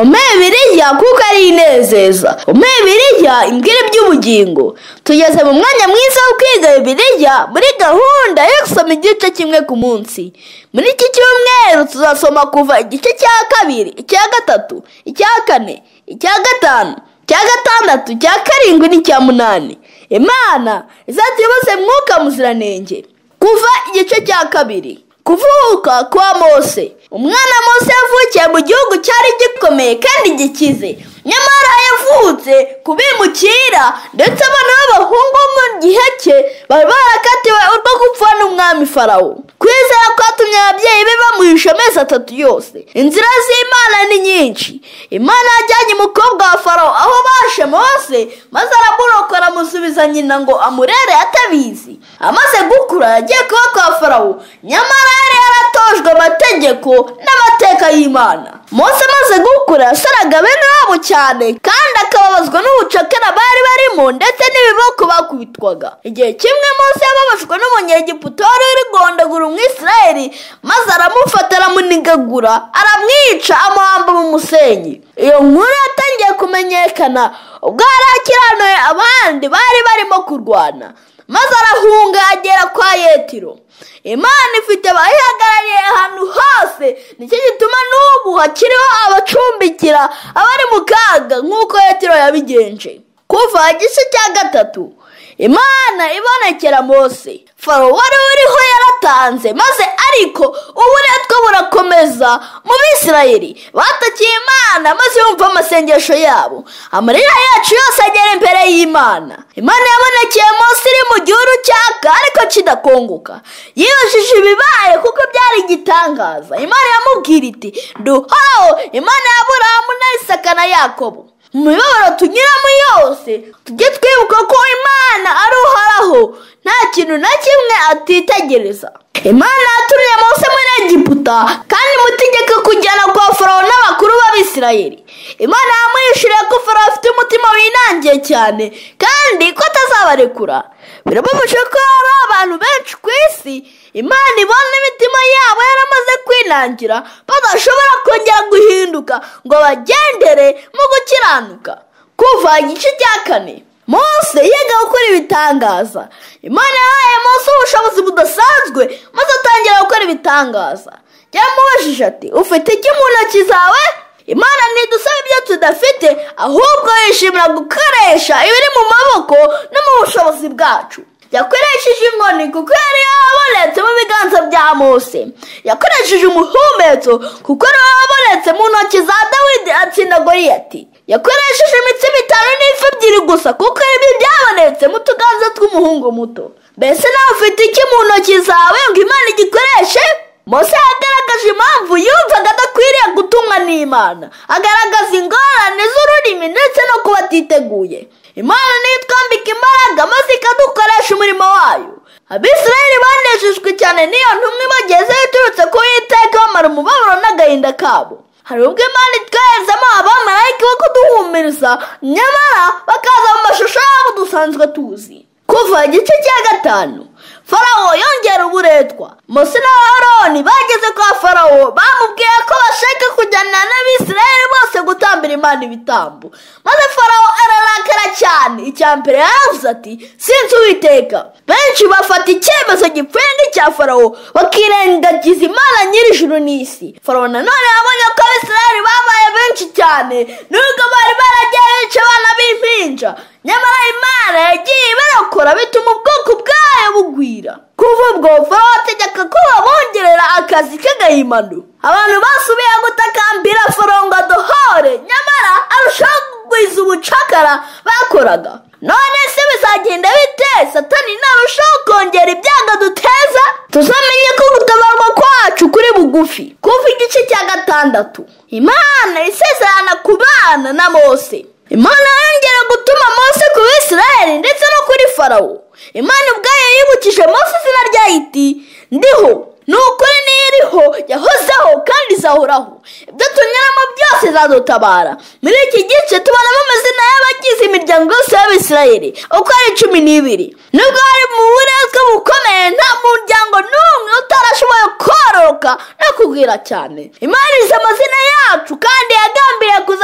Umpe Bibiliya kuko ari inezeza. Umpe Bibiliya imbwira iby'ubugingo. Tugeze mu mwanya mwiza wo kwiga Bibiliya muri gahunda yo gusoma igice kimwe ku munsi. Muri iki cyumweru tuzasoma kuva igice cya 2, icya 3, icya 4, icya 5, icya 6, icya 7 n'icya 8. Imana izatuyoboze Mwuka Muziranenge. Kuva igice cya 2. Kuvuka kwa Mose. Umwana Mose yavukiye mu gihugu cyari gikomeye kandi gikize. Nyamara yavutse kubimukira, ndetse abana b'abahungu mu gihe cye bari barakatiwe urwo gupfa n'umwami Farawo. Kwizera kwatumye ababyeyi be bamuhisha amezi 3 yose. Inzira z'Imana ni nyinshi. Imana yajyanye umukobwa wa Farawo aho bashe Mose, maze aramurokora amusubiza nyina ngo amurere atabizi. Amaze gukura yagiye kuba kwa Farawo, nyamara yari yaratojwe amategeko n'amateka y'Imana. Mose amaze gukura yasaraga bene wabo cyane, kandi akababazwa n'ubucakara bari barimo ndetse n'ibiboko bakubitwaga. Igihe kimwe Mose yababajwe n'umunyegiputa wari uri guhondagura Umwisirayeli, maze aramufata aramunigagura, aramwica, amuhamba mu musenyi. Iyo nkuru yatangiye kumenyekana ubwo yari akiranuye abandi bari barimo kurwana, maze arahunga agera kwa Yetiro. Imana ifite abayihagarariye ahantu hose, nicyo gituma n'ubu hakiriho abacumbikira abari mu kaga nk'uko Yetiro yabigenje. Kuva igice cya 3. Imana ibonekera Mose. Farawo wari uriho yaratanze, maze ariko uburetwa burakomeza mu Bisirayeli. Batakiye Imana maze yumva amasengesho yabo. Amarira yacu yose agera imbere y'Imana. Imana yabonekeye Mose iri mu gihuru cyaka ariko kidakongoka. Yibajije ibibaye kuko byari igitangaza. Imana yamubwira iti: "Nduhoraho, Imana ya Aburahamu na Isaka na Yakobo." Mu mibabaro tunyuramo yose tujye twibuka ko Imana ari Uhoraho, nta kintu na kimwe atitegereza. Imana yatumye Mose muri Egiputa kandi imutegeka kujyana kwa Farawo n'abakuru b'Abisirayeli. Imana yamuhishuriye ko Farawo afite umutima winangiye cyane kandi ko atazabarekura. Birababaje ko hari abantu benshi ku isi Imana ibona imitima yabo yaramaze kwinangira, badashobora kongera guhinduka ngo bagendere mu gukiranuka. Kuva igice cya 4. Mose yiga gukora ibitangaza. Imana yahaye Mose ubushobozi budasanzwe, maze atangira gukora ibitangaza. Yaramubajije ati: "Ufite iki mu ntoki zawe?" Imana ntidusaba ibyo tudafite, ahubwo yishimira gukoresha ibiri mu maboko no mu bushobozi bwacu. Yakoresheje inkoni kuko yari yabonetse mu biganza bya Mose. Yakoresheje umuhumetso kuko yari wabonetse mu ntoki za Dawidi atsinda Goliyati. Yakoresheje imitsima 5 n'ifi 2 gusa kuko ibi byabonetse mu tuganza tw'umuhungu muto. Mbese nawe ufite iki mu ntoki zawe ngo Imana igikoreshe? Mose yagaragaje impamvu yumvaga adakwiriye gutumwa n'Imana, agaragaza ingorane z'ururimi ndetse no kuba atiteguye. Imana niyo itwambika imbaraga maze ikadukoresha umurimo wayo. Abisirayeli banejejwe cyane n'iyo ntumwa ibagezeho iturutse ku Uwiteka, bamara umubabaro n'agahinda kabo. Hari ubwo Imana itwoherezamo abamarayika bo kuduhumuriza, nyamara bakaza mu mashusho yabo dusanzwe tuzi. Kuva igice cya 5. Farawo yongera uburetwa. Mose na Aroni bageze kwa Farawo bamubwiye ko bashaka kujyana n'Abisirayeli bose gutambira Imana ibitambo. Maze Farawo ararakara cyane. Icya mbere yaravuze ati: "Sinzi Uwiteka." Benshi bafata icyemezo gipfuye nk'icya Farawo, bakirengagiza Imana nyir'ijuru n'isi. Farawo nanone yabonye ko Abisirayeli babaye benshi cyane, nubwo bari baragiye bica abana b'impinja. Nyamara Imana yagiye ibarokora bituma ubwoko bwayo bugwira. Kuva ubwo Farawo ategeka ko babongerera akazi k'agahimano. Abantu basubiye gutakambira Farawo ngo adohore, nyamara arushaho kugwiza ubucakara bakoraga. None se bizagenda bite Satani narushaho kongera ibyago duteza? Tuzamenye ko gutabarwa kwacu kuri bugufi. Kuva igice cya 6. Imana isezerana kubana na Mose. Imana yongera gutuma Mose ku Bisirayeli ndetse no kuri Farawo. Imana ubwayo yibukije Mose izina ryayo iti: "Ndiho." Ni ukuri niyo iriho, yahozeho kandi izahoraho. Ibyo tunyuramo byose izadutabara. Muri iki gice tubonamo amazina y'abagize imiryango yose y'Abisirayeli uko ari 12. Nubwo bari mu buretwa bukomeye, nta muryango n'umwe utarashoboye kororoka no kugwira cyane. Imana izi amazina yacu kandi yagambiriye kuza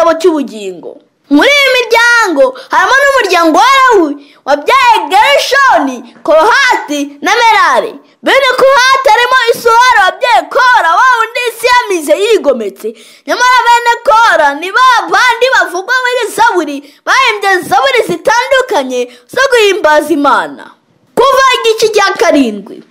gitabo cy'ubugingo. Muri iyi miryango harimo n'umuryango wa Lewi wabyaye Gerishoni, Kohati na Merari. Bene Kohati harimo Isuhari wabyaye Kora, wa wundi isi yamize yigometse. Nyamara bene Kora ni ba bandi bavugwa muri Zaburi, bahimbye zaburi zitandukanye zo guhimbaza Imana. Kuva igice cya 7.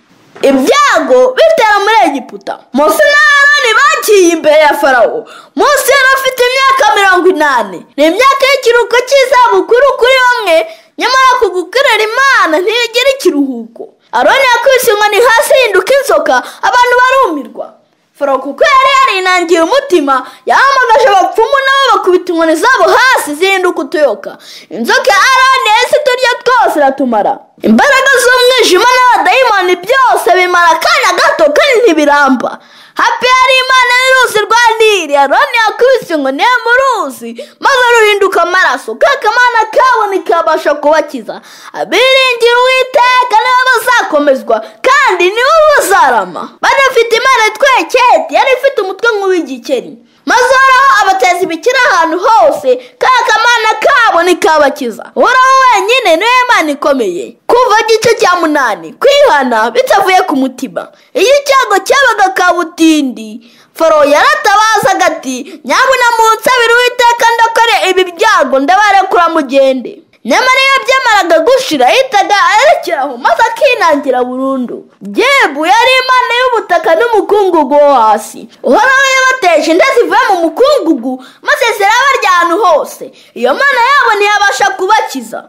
Ibyago bitera muri Egiputa. Mose na Aroni bagiye imbere ya Farawo. Mose yari afite imyaka 80. Ni imyaka y'ikiruhuko cy'izabukuru kuri bamwe, nyamara ku gukorera Imana ntigira ikiruhuko. Aroni yakubise inkoni hasi ihinduka inzoka, abantu barumirwa. Farawo kuko yari yarinangiye umutima, yahamagaje abapfumu nabo bakubita inkoni zabo hasi zihinduka utuyoka. Inzoka ya Aroni yahise iturya twose iratumara. Imbaraga z'umwijima n'abadayimoni byose bimara akanya gato kandi ntibiramba. Hapi yari Imana y'uruzi rwa Nili. Aroni yakubise inkoni ye mu ruzi maze ruhinduka amaraso. Ka kamana kabo ntikabasha kubakiza. Abiringira Uwiteka nibo bazakomezwa kandi nibo bazarama. Bari bafite Imana yitwa Eketi, yari ifite umutwe nk'uw'igikeri. Maze Uhoraho abateza ibikira ahantu hose, ka kamana kabo ntikabakiza. Uhoraho wenyine niwe Imana ikomeye. Kuva igice cya 8. Kwihana bitavuye ku mutima. Iyo icyago cyabaga kabutindi, Farawo yaratabazaga ati: nyabuna munsabire Uwiteka ndakore ibi byago, ndabarekura mugende. Nyamara iyo byamaraga gushira yahitaga arekeraho maze akinangira burundu. Gebu yari imana y'ubutaka n'umukungugu wo hasi. Uhoraho yabateje inda zivuye mu mukungugu maze zirabarya ahantu hose. Iyo mana yabo ntiyabasha kubakiza.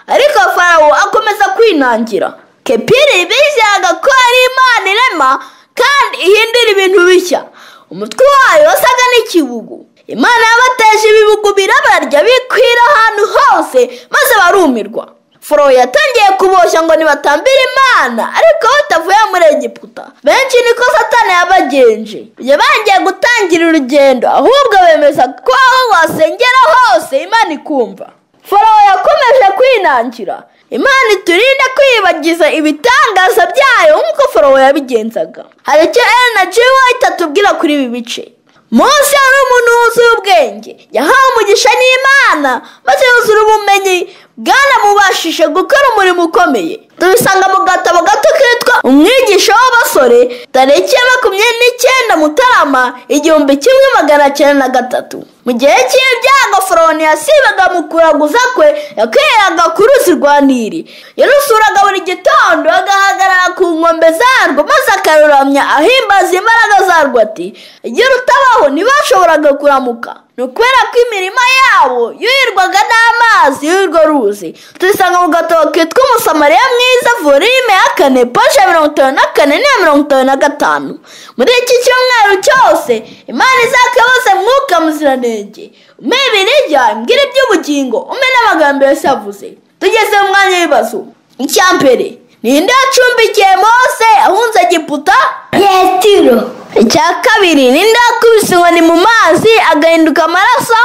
Ariko Farawo akomeza kwinangira. Kepiri bizeraga ko ari Imana irema kandi ihindura ibintu bishya. Umutwe wayo wasaga n'ikibugu. Imana yabateje ibibugu birabarya bikwira ahantu hose maze barumirwa. Farawo yatangiye kuboshya ngo nibatambire Imana, ariko batavuye muri Egiputa. Benshi niko Satani yabagenje. Yabangiye gutangira urugendo, ahubwo bemeza ko aho wasengera hose Imana ikumva. Farawo yakomeje kwinangira. Imana iturinde kwibagiza ibitangaza byayo nk'uko Farawo yabigenzaga. Hari icyo Ellen G. White atubwira kuri ibi bice. Mose yari umuntu wuzuye ubwenge, yahawe umugisha n'Imana maze yuzura ubumenyi bwanamubashije gukora umurimo ukomeye. Tubisanga mu gatabo gato kitwa Umwigisha w'abasore, tariki ya 29 Mutarama 1903. Mu gihe cy'ibyago Farawo yasibaga mu kuraguza kwe, yakweraga ku ruzi rwa Nili. Yarusuraga buri gitondo agahagarara ku nkombe zarwo maze akaruramya ahimbaza imbaraga zarwo ati: igihe rutabaho ntibashoboraga kuramuka. Ni ukubera ko imirima yabo yuhirwaga n'amazi y'urwo ruzi. Tubisanga mu gatabo kitwa Umusamariya mwiza, volume ya 4, paje 54 na 55. Muri iki cyumweru cyose Imana izakabaze mwuka muziranenge. Umpe Bibiliya imbwira iby'ubugingo, umpe n'amagambo yose yavuze. Tugeze mu mwanya w'ibibazo. Icya mbere, ninde wacumbikiye Mose ahunze Egiputa? Yetiro. Icya kabiri, ninde wakubise inkoni mu mazi agahinduka amaraso?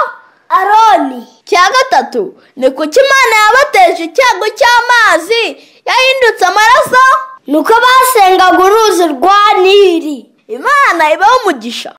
Aroni. Icya gatatu, ni kuki Imana yabateje icyago cy'amazi yahindutse amaraso? Nuko basengaga uruzi rwa Nili. Imana ibaho umugisha.